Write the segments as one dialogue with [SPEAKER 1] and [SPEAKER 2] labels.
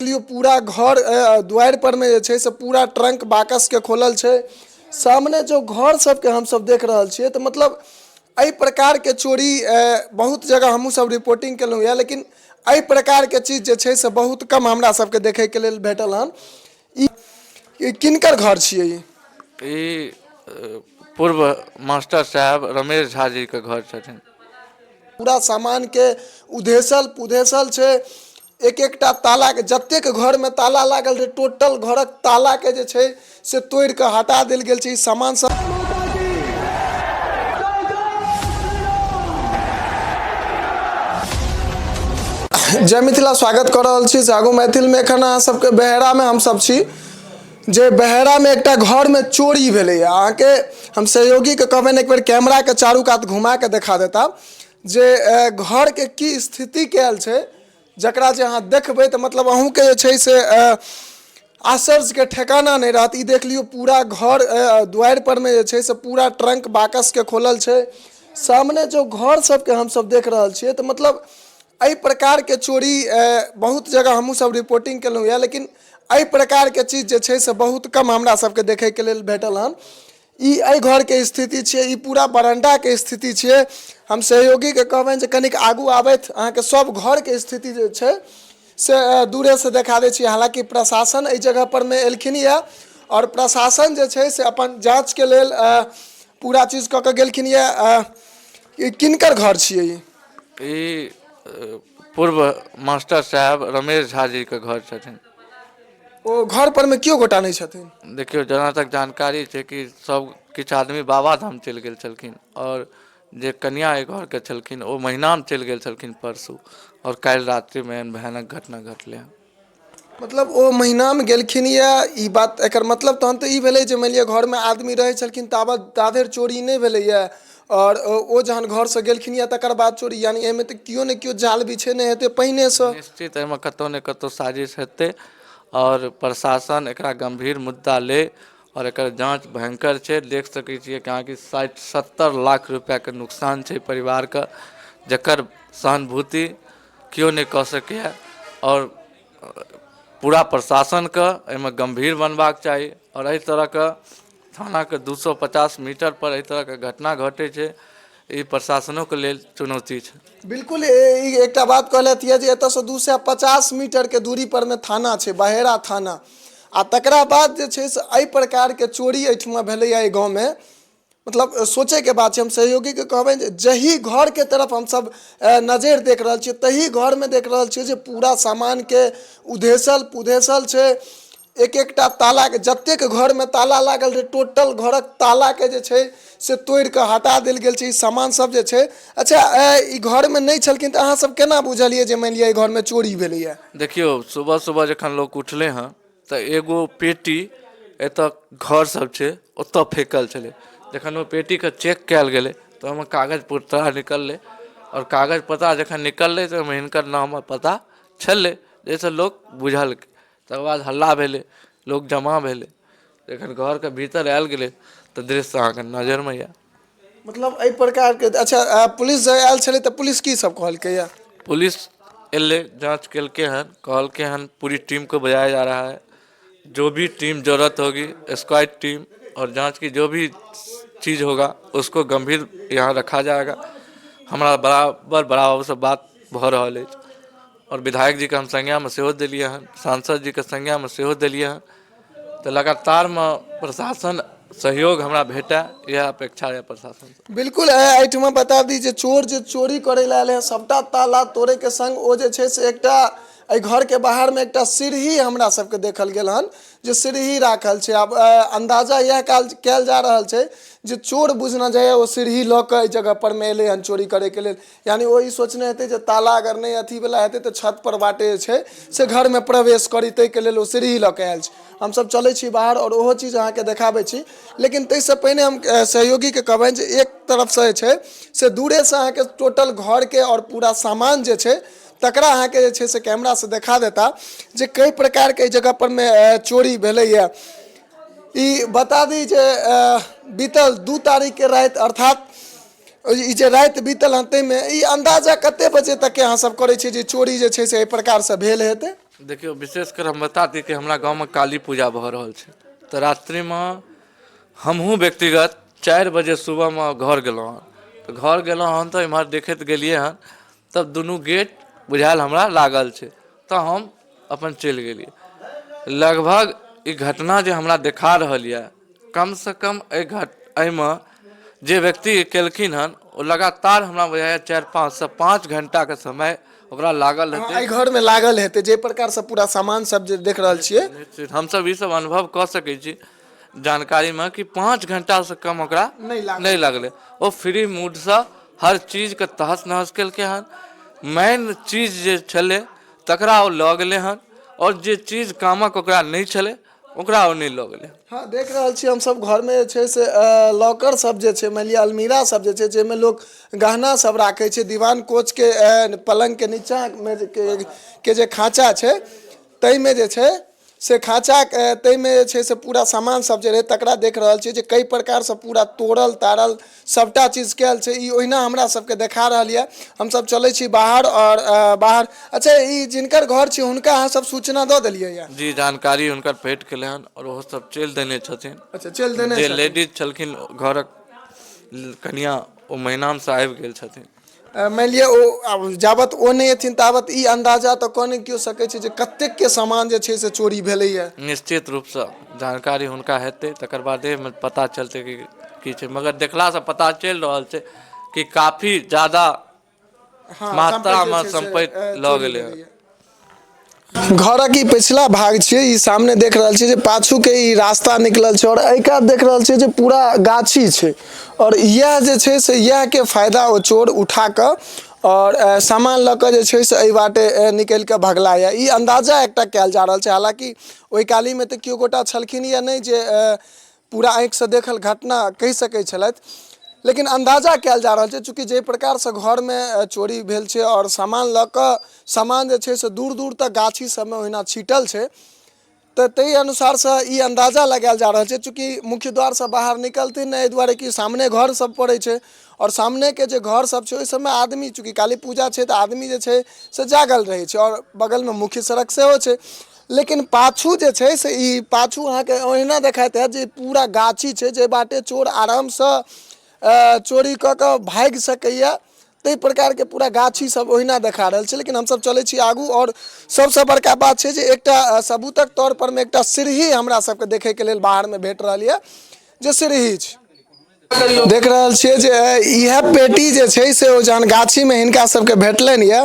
[SPEAKER 1] लियौ, पूरा घर दुआरि पर मे जे छै से पूरा ट्रंक बाकस के खोलल छै। सामने जो घर सबके हमसब देख रहल छियै, तऽ मतलब एहि प्रकारके चोरी बहुत जगह हमहूँ सब रिपोर्टिंग केलहुँ यऽ, लेकिन एहि प्रकारके चीज जे छै से बहुत कम हमरा सबके देखैके लेल भेटल हन। ई किनकर घर छियै ई?
[SPEAKER 2] ई पूर्व मास्टर साहेब रमेश झा जीके घर छथिन।
[SPEAKER 1] पूरा सामानके उधेसल पुधेसल छै। एक एकटा तालाके, जतेक घरमे ताला लागल रहै, टोटल घरक तालाके जे छै से तोड़ि कऽ हटा देल गेल छै। ई सामान सब। जय मिथिला, स्वागत कऽ रहल छी जागो मैथिलमे। एखन अहाँ सबके बहेरामे हमसब छी, जे बहेरामे एकटा घरमे चोरी भेलैए। अहाँके हम सहयोगीके कहबनि एक बेर कैमराके चारू कात घुमा कऽ देखा देता जे घरके की स्थिति कयल छै, जकरा जे अहाँ देखबै तऽ मतलब अहूँके जे छै से आश्चर्यके ठेकाना नहि रहत। ई देख लियौ, पूरा घर दुआरि परमे जे छै से पूरा ट्रंक बाकसके खोलल छै। सामने जो घर सबके हमसब देख रहल छियै, तऽ मतलब एहि प्रकारके चोरी बहुत जगह हमहूँ सब रिपोर्टिंग केलहुँ यऽ, लेकिन एहि प्रकारके चीज जे छै से बहुत कम हमरा सबके देखैके लेल भेटल हन। ई एहि घरके स्थिति छियै, ई पूरा बरण्डाके स्थिति छियै। हम सहयोगीके कहबनि जे कनिक आगू आबथि, अहाँके सब घरके स्थिति जे छै से दूरेसँ देखा दै छी। हालाँकि प्रशासन एहि जगह परमे एलखिन यऽ आओर प्रशासन जे छै से अपन जाँचके लेल पूरा चीज कऽ के गेलखिन यऽ। ई किनकर घर छियै ई?
[SPEAKER 2] ई पूर्व मास्टर साहेब रमेश झा जीके घर छथिन।
[SPEAKER 1] ओ घर परमे केओ गोटा नहि छथिन?
[SPEAKER 2] देखियौ, जहाँ तक जानकारी छै कि सब किछु आदमी बाबाधाम चलि गेल छलखिन आओर जे कनिआँ एहि घरके छलखिन ओ महिनामे चलि गेल छलखिन परसू, आओर काल्हि रात्रिमे एहन भयानक घटना घटलै हँ।
[SPEAKER 1] मतलब ओ महिनामे गेलखिन यऽ, ई बात एकर मतलब तहन तऽ ई भेलै जे मानि लिअ घरमे आदमी रहै छलखिन ताबत ताधरि चोरी नहि भेलैए, आओर ओ जहन घरसँ गेलखिन यऽ तकर बाद चोरी, यानी एहिमे तऽ केओ ने केओ जाल बिछेने हेतै पहिनेसँ।
[SPEAKER 2] निश्चित एहिमे कतहु ने कतहु साजिश हेतै आओर प्रशासन एकरा गम्भीर मुद्दा लै आओर एकर जाँच भयङ्कर छै। देख सकै छियै कि अहाँके 60-70 लाख रुपैआके नुकसान छै परिवारके, जकर सहानुभूति केओ नहि कऽ सकैए, आओर पूरा प्रशासनके एहिमे गम्भीर बनबाक चाही। आओर एहि तरहके थानाके 250 मीटरपर एहि तरहके घटना घटै छै, ई प्रशासनोके लेल चुनौती छै।
[SPEAKER 1] बिल्कुल, ई एकटा बात कहलथि यऽ जे एतऽसँ 250 मीटरके दूरी परमे थाना छै, बहेरा थाना, आ तकरा बाद जे छै से एहि प्रकारके चोरी एहिठमा भेलैए एहि गाँवमे। मतलब सोचैके बात छै। हम सहयोगीके कहबनि जे जाहि घरके तरफ हमसब नजरि देख रहल छियै, तही घरमे देख रहल छियै जे पूरा सामानके उधेसल पुधेसल छै। एक एकटा तालाके, जतेक घरमे ताला लागल रहै, टोटल घरक तालाके जे छै से तोड़ि कऽ हटा देल गेल छै। ई सामान सब जे छै। अच्छा, ई घरमे नहि छलखिन तऽ अहाँ सब केना बुझलियै जे मानि लिअ एहि घरमे चोरी भेलैए?
[SPEAKER 2] देखियौ, सुबह सुबह जखन लोक उठलै हँ तऽ एगो पेटी एतऽ घर सब छै ओतऽ फेकल छलै। जखन ओ पेटीके चेक कयल गेलै तऽ ओहिमे कागज पत्रा निकललै, आओर कागज पत्रा जखन निकललै तऽ ओहिमे हिनकर नाम आओर पता छलै, जाहिसँ लोक बुझलकै। तकर बाद हल्ला भेलै, लोक जमा भेलै। जखन घरके भीतर आयल गेलै तऽ दृश्य अहाँके नजरिमे यऽ।
[SPEAKER 1] मतलब एहि प्रकारके। अच्छा, पुलिस जे आयल छलै तऽ पुलिस की सब कहलकै यऽ?
[SPEAKER 2] पुलिस एलै, जाँच केलकै हन, कहलकै हन पूरी टीम को बुलाया जा रहा है, जो भी टीम जरूरत होगी, स्क्वाड टीम और जांच की जो भी चीज़ होगा उसको गंभीर यहाँ रखा जाएगा। हमरा बराबर बराबरसँ बात भऽ रहल अछि आओर विधायक जीके हम संज्ञामे सेहो देलियै हन, सांसद जीके संज्ञामे सेहो देलियै हन, तऽ लगातारमे प्रशासन सहयोग हमरा भेटय, इएह अपेक्षा यऽ प्रशासनसँ।
[SPEAKER 1] बिल्कुल, एहिठमा बता दी जे चोर जे चोरी करै लए आयल है, सभटा ताला तोड़ैके संग ओ जे छै से एकटा एहि घरके बाहरमे एकटा सीढ़ी हमरा सबके देखल गेल हन जे सीढ़ी राखल छै। आब अन्दाजा इएह कयल जा रहल छै जे चोर बुझना जाइए ओ सीढ़ी लऽ कऽ एहि जगह पर मे एलै हन चोरी करैके लेल, यानी ओ ई सोचने हेतै जे ताला अगर नहि अथीवला हेतै तऽ छत पर बाटे जे छै से घरमे प्रवेश करी, ताहिके लेल ओ सीढ़ी लऽ कऽ आयल छै। हमसब चलै छी बाहर आओर ओहो चीज अहाँके देखाबै छी, लेकिन ताहिसँ पहिने हम सहयोगीके कहबनि जे एक तरफसँ जे छै से दूरेसँ अहाँके टोटल घरके आओर पूरा सामान जे छै तकरा अहाँके जे छै से कैमरासँ देखा देता जे कई प्रकारके एहि जगह परमे चोरी भेलैए। ई बता दी जे बीतल 2 तारीखके राति, अर्थात ई जे राति बीतल हँ ताहिमे ई अन्दाजा कते बजे तकके अहाँ सब करै छियै जे चोरी जे छै से एहि प्रकारसँ भेल हेतै?
[SPEAKER 2] देखियौ, विशेषकर हम बता दी कि हमरा गाँवमे काली पूजा भऽ रहल छै, तऽ रात्रिमे हमहूँ व्यक्तिगत 4 बजे सुबहमे घर गेलहुँ हँ। तऽ घर गेलहुँ हन तऽ एम्हर देखैत गेलियै हन, तब दुनू गेट बुझायल हमरा लागल छै, तऽ हम अपन चलि गेलियै। लगभग ई घटना जे हमरा देखा रहल यऽ, कमसँ कम एहि घट एहिमे जे व्यक्ति केलखिन हन ओ लगातार हमरा बुझाइए 4 5सँ 5 घंटाके समय ओकरा लागल हेतै,
[SPEAKER 1] एहि घरमे लागल हेतै, जाहि प्रकारसँ पूरा सामान सब जे देख रहल छियै।
[SPEAKER 2] निश्चित हमसब ई सब अनुभव कऽ सकै छी जानकारीमे कि 5 घंटासँ कम ओकरा नहि लागलै। ओ फ्री मूडसँ हर चीजके तहस नहस केलकै हन। मेन चीज जे छलै तकरा ओ लऽ गेलै हन, आओर जे चीज कामक ओकरा नहि छलै ओकरा ओ नहि लऽ गेलै।
[SPEAKER 1] हँ, देख रहल छी हमसब घरमे जे छै से लॉकर सब जे छै, मानि लिअ अलमीरा सब जे छै, जाहिमे लोक गहना सब राखै छै, दीवान कोचके पलङ्गके नीचाँमे के जे खाँचा छै ताहिमे जे छै से खाँचा, ताहिमे जे छै से पूरा सामान सब जे रहै तकरा देख रहल छियै जे कई प्रकारसँ पूरा तोड़ल ताड़ल सभटा चीज कयल छै। ई ओहिना हमरा सबके देखा रहल यऽ। हमसब चलै छी बाहर आओर बाहर। अच्छा, ई जिनकर घर छी हुनका अहाँ सब सूचना दऽ देलियै यऽ?
[SPEAKER 2] जी, जानकारी हुनकर भेट गेलै हन आओर ओहो सब चलि देने छथिन।
[SPEAKER 1] अच्छा, चलि देने
[SPEAKER 2] जे लेडीज छलखिन घरक कनिया, ओ महिनामसँ आबि गेल छथिन।
[SPEAKER 1] मानि लिअ ओ आब जाबत ओ नहि एथिन ताबत ई अन्दाजा तऽ कऽ नहि केओ सकै छै जे कतेकके सामान जे छै से चोरी भेलैए।
[SPEAKER 2] निश्चित रूपसँ जानकारी हुनका हेतै, तकर बादे पता चलतै कि की छै, मगर देखलासँ पता चलि रहल छै कि काफी ज्यादा मात्रामे सम्पत्ति लऽ गेलै हन।
[SPEAKER 1] घरक ई पछिला भाग छियै। ई सामने देख रहल छियै जे पाछूके ई रास्ता निकलल छै, आओर एहि कात देख रहल छियै जे पूरा गाछी छै, आओर इएह जे छै से इएहके फायदा ओ चोर उठा कऽ आओर सामान लऽ कऽ जे छै से एहि बाटे निकलि कऽ भगला यऽ, ई अन्दाजा एकटा कयल जा रहल छै। हालाँकि ओहि कालीमे तऽ केओ गोटा छलखिन या नहि जे पूरा आँखिसँ देखल घटना कहि सकै छलथि, लेकिन अन्दाजा कयल जा रहल छै, चूँकि जाहि प्रकारसँ घरमे चोरी भेल छै आओर सामान लऽ कऽ सामान जे छै से दूर दूर तक गाछी सबमे ओहिना छीटल छै, तऽ ताहि अनुसारसँ ई अन्दाजा लगायल जा रहल छै। चूँकि मुख्य द्वारसँ बाहर निकलथिन नहि, एहि दुआरे कि सामने घर सब पड़ै छै, आओर सामनेके जे घर सब छै ओहि सबमे आदमी, चूँकि काली पूजा छै तऽ आदमी जे छै से जागल रहै छै, आओर बगलमे मुख्य सड़क सेहो छै। लेकिन पाछू जे छै से ई पाछू अहाँके ओहिना देखाइत हैत जे पूरा गाछी छै, जाहि बाटे चोर आरामसँ चोरी कऽ कऽ भागि सकैए, ताहि प्रकारके पूरा गाछी सब ओहिना देखा रहल छै। लेकिन हमसब चलै छी आगू, आओर सबसँ बड़का बात छै जे एकटा सबूतक तौर परमे एकटा सिरही हमरा सबके देखैके लेल बाहरमे भेट रहल यऽ, जे सिरही छै। देख रहल छियै जे इएह पेटी जे छै से ओ जहन गाछीमे हिनका सबके भेटलनि यऽ,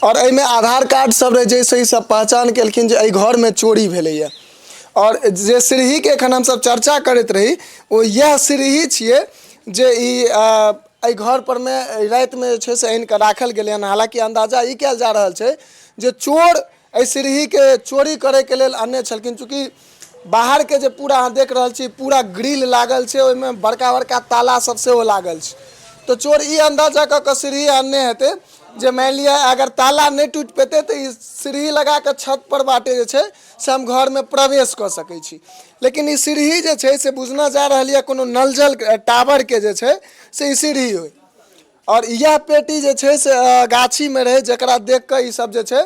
[SPEAKER 1] आओर एहिमे आधार कार्ड सब रहै, जाहिसँ ई सब पहचान केलखिन जे एहि घरमे चोरी भेलैए। आओर जे सिरहीके एखन हमसब चर्चा करैत रही ओ इएह सिरही छियै जे ई एहि घर परमे रातिमे जे छै से आनि कऽ राखल गेलै हन। हालाँकि अन्दाजा ई कयल जा रहल छै जे चोर एहि सिरहीके चोरी करैके लेल अनने छलखिन, चूँकि बाहरके जे पूरा अहाँ देख रहल छी पूरा ग्रिल लागल छै, ओहिमे बड़का बड़का ताला सब सेहो लागल छै, तऽ चोर ई अन्दाजा कऽ कऽ सीढ़ी अनने हेतै जे मानि लिअ अगर ताला नहि टूटि पेतै तऽ ई सीढ़ी लगा कऽ छत पर बाटे जे छै से हम घरमे प्रवेश कऽ सकै छी। लेकिन ई सीढ़ी जे छै से बुझना जा रहल यऽ कोनो नल जल टावरके जे छै से ई सीढ़ी होइ, आओर इएह पेटी जे छै से गाछीमे रहै, जकरा देख कऽ ईसभ जे छै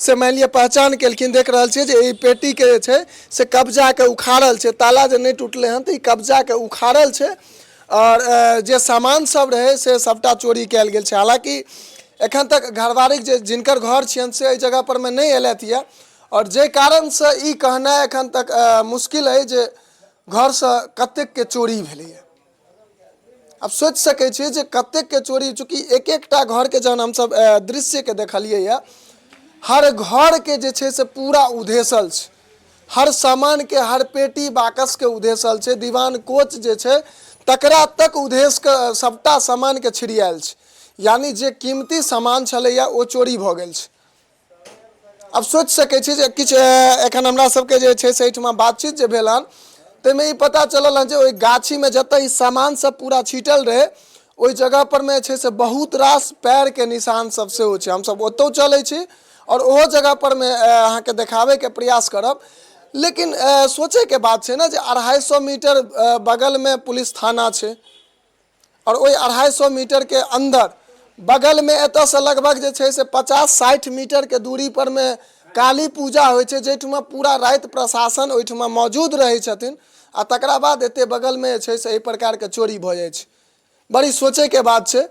[SPEAKER 1] से मानि लिअ पहचान केलखिन। देख रहल छियै जे ई पेटीके जे छै से कब्जाके उखाड़ल छै, ताला जे नहि टूटलै हन तऽ ई कब्जाके उखाड़ल छै, आओर जे सामान सब रहै से सबटा चोरी कयल गेल छै। हालाँकि एखन तक घरवारीक जे जिनकर घर छियनि से एहि जगह परमे नहि अयलथि यऽ, आओर जाहि कारणसँ ई कहनाइ एखन तक मुश्किल अइ जे घरसँ कतेकके चोरी भेलैए। आब सोचि सकै छियै जे कतेकके चोरी, चूँकि एक एकटा घरके जहन हमसभ दृश्यके देखलियै यऽ, हर घरके जे छै से पूरा उधेसल छै, हर सामानके हर पेटी बाकसके उधेसल छै, दीवान कोच जे छै तकरा तक उधेस कऽ सभटा सामानके छिड़ियायल छै, यानि जे कीमती सामान छलैए ओ चोरी भऽ गेल छै। आब सोचि सकै छी जे किछु एखन हमरा सबके जे छै से एहिठमा बातचीत जे भेल हन ताहिमे ई पता चलल हन जे ओहि गाछीमे जतऽ ई सामान सब पूरा छीटल रहै ओहि जगह पर मे जे छै से बहुत रास पैरके निशान सब सेहो छै। हमसब ओतौ चलै छी आओर ओहो जगह पर मे अहाँके देखाबैके प्रयास करब। लेकिन सोचैके बात छै ने जे 250 मीटर बगलमे पुलिस थाना छै, आओर ओहि 250 मीटरके अन्दर बगलमे एतऽसँ लगभग जे छै से 50-60 मीटरके दूरी परमे काली पूजा होइ छै, जाहिठुमा पूरा राति प्रशासन ओहिठुमा मौजूद रहै छथिन, आ तकरा बाद एते बगलमे जे छै से एहि प्रकारके चोरी भऽ जाइ छै। बड़ी सोचैके बात छै।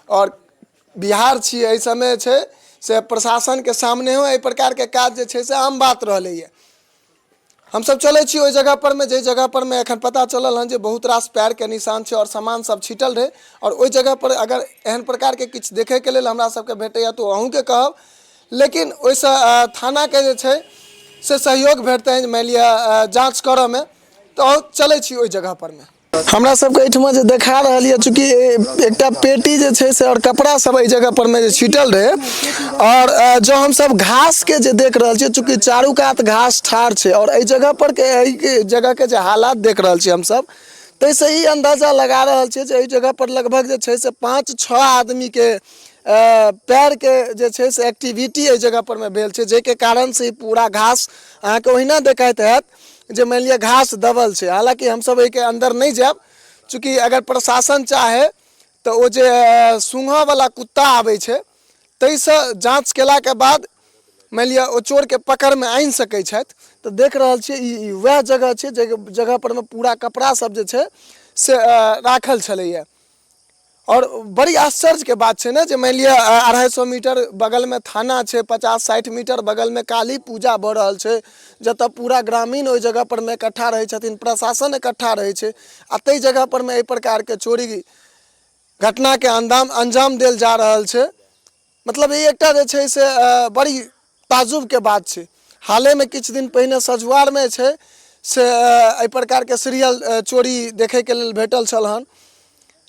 [SPEAKER 1] आओर बिहार छियै, एहि समय छै से प्रशासनके सामनेहो एहि प्रकारके काज जे छै से आम बात रहलैए। हमसब चलै छी ओहि जगह पर मे, जाहि जगह पर मे एखन पता चलल हन जे बहुत रास पैरके निशान छै आओर सामान सब छिटल रहै। आओर ओहि जगह पर अगर एहन प्रकारके किछु देखैके लेल हमरा सबके भेटैए तऽ ओ अहूँके कहब, लेकिन ओहिसँ थानाके जे छै से सहयोग भेटतनि मानि लिअ जाँच करऽमे। तऽ चलै छी ओहि जगह पर मे। हमरा सबके एहिठमा जे देखा रहल यऽ, चूँकि एकटा पेटी जे छै से आओर कपड़ा सब एहि जगह पर मे जे छिटल रहै, आओर जँ हमसब घास के जे देख रहल छियै, चूँकि चारू कात घास ठाढ़ छै, आओर एहि जगह पर के एहि जगह के जे हालात देख रहल छियै हमसब, ताहिसँ ई अन्दाजा लगा रहल छियै जे एहि जगह पर लगभग जे छै से 5-6 आदमी के पैर के जे छै से एक्टिविटी एहि जगह पर मे भेल छै, जाहिके कारण से ई पूरा घास अहाँके ओहिना देखाइत हैत जे मानि लिअ घास दबल छै। हालाँकि हमसब एहिके अन्दर नहि जायब, चूँकि अगर प्रशासन चाहे तऽ ओ जे सूँघऽवला कुत्ता आबै छै ताहिसँ जाँच केलाके बाद मानि लिअ ओ चोरके पकड़मे आनि सकै छथि। तऽ देख रहल छियै, ई वएह जगह छै जाहि जगह परमे पूरा कपड़ा सब जे छै से राखल छलैए। आओर बड़ी आश्चर्यके बात छै ने जे मानि लिअ 250 मीटर बगलमे थाना छै, 50-60 मीटर बगलमे काली पूजा भऽ रहल छै, जतऽ पूरा ग्रामीण ओहि जगह परमे इकट्ठा रहै छथिन, प्रशासन इकट्ठा रहै छै, आ ताहि जगह परमे एहि प्रकारके चोरी घटनाके अंजाम देल जा रहल छै। मतलब ई एकटा जे छै से बड़ी ताजुबके बात छै। हालेमे किछु दिन पहिने सझुआरमे छै से एहि प्रकारके सीरियल चोरी देखैके लेल भेटल छल हन,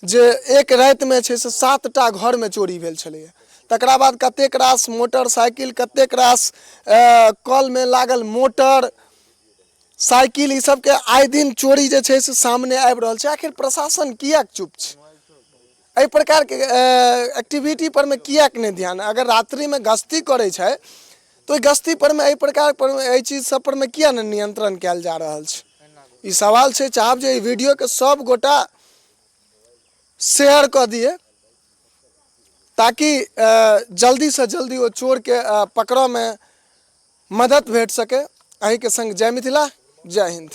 [SPEAKER 1] जे एक रातिमे छै से 7टा घरमे चोरी भेल छलैए। तकरा बाद कतेक रास मोटरसाइकिल, कतेक रास कलमे लागल मोटर साइकिल, ई सबके आइ दिन चोरी जे छै से सामने आबि रहल छै। आखिर प्रशासन किएक चुप छै? एहि प्रकारके एक्टिविटी परमे किएक नहि ध्यान? अगर रात्रिमे गश्ती करै छै तऽ ओहि गश्ती परमे एहि प्रकार पर एहि चीज सब परमे किए नहि नियंत्रण कयल जा रहल छै? ई सवाल छै। चाहब जे ई वीडियोके सब गोटा शेयर कऽ दियै, ताकि जल्दीसँ जल्दी ओ चोरके पकड़ऽमे मदद भेट सकै। एहिके संग जय मिथिला, जय हिन्द।